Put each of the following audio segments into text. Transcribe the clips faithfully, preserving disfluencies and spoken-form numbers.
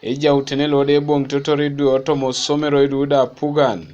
Ejautene lo de eboŋitotor idwe otomo osomero idu da apugan,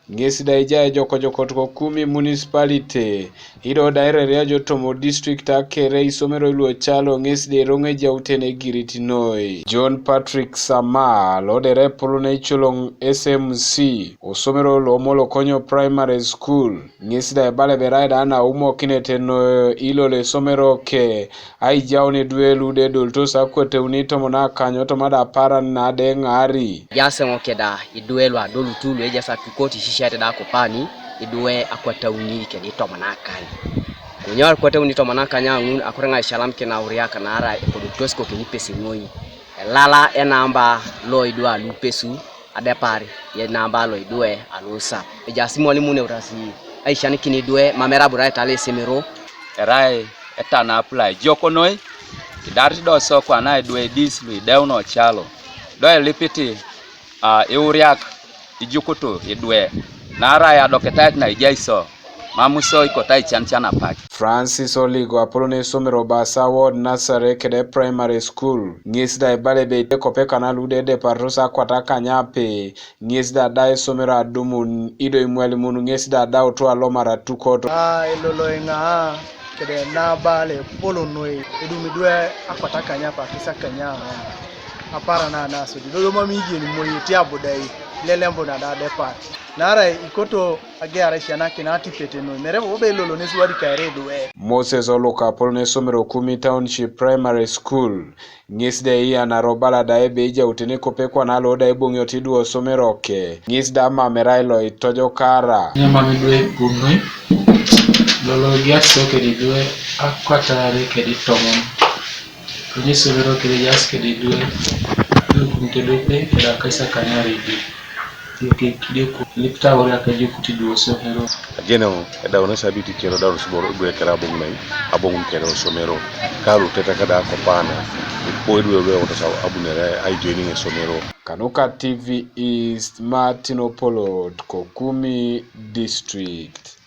ŋes da ejai ejokojokot ko Kumi municipality, ido da ireria jo tomo district akere isomero lu ocalo ŋes da eroŋ ejautene egirit noi. John Patrick Sama lo dere epolon eicoloŋ S M C, osomero lo Molokonyo Primary School, ŋes da ebala ebe erai da na aumokinete noi ilo lo esomero ke, aijaun idwe lu de edolitos akwatauni tomon akany otoma da apaaran na de eŋaari. Ejaas eoŋ keda idwe lu adolutu lu ejaas atukot isisiate da akopani, idwe akwatauni kedi tomon akany. Konye akwatauni tomon akany ŋun akore eoŋ aisalam kina auriak naarai ekodokitos kokeni pesi noi. Elala enamba lo idwe alupesu adepar yenamba lo idwe alusap. Ejaas imwalimun eurasi aisisianakin idwe mam eraburai tala esomero. Erai etanapula ejok noi, idarit do so kwana idwe idis lu ideun ocalo, do elipit, a, iuriak ijukutu idwe, naarai adoketait na ejai so, mam so ikoto aicanicana apak. Francis Oligo apolon esomero Basa Ward Nursery kede Primary School, ŋes da ibala ebe ite kope kana lu de edepartos akwat akanyape, ŋes da da esomero adumun ido imwalimun ŋes da adautu alomar atukot. A, elolo eŋa kede nabala epolon noi edum idwe akwat akanyape akis akanya apaaran na nasodi dodo mam ijen moi etiabudai lelembu na da adepar. Naarai ikoto agear aisisianakin atipet noi mere bobo ebe elolo nes wadi kaere idwe. Moses Oluk apolon esomero Kumi Township Primary School, ŋes da eiyanar obala da ebe ejautene kope kwana lo da eboŋiot idwe osomero ke, ŋes da mam erai lo itojokara. Nye mam idwe ibunoi, lolo ejaas so kede idwe akwatare kede tomon. Konye esomero kede ejaas kede idwe ilukuŋit ediope kede akais akanyare idwe. Yoke kidioko ilipit auriak ejukut idwe osomero. Ajenio edaun esabiti kere edaun subor idwe kere aboŋ nai, aboŋ kere osomero. Kalu tete kada kopana, ipo idwe lu eotos abunere aijoining esomero. Kanuka T V East, Martin Opolot, ko Kumi District.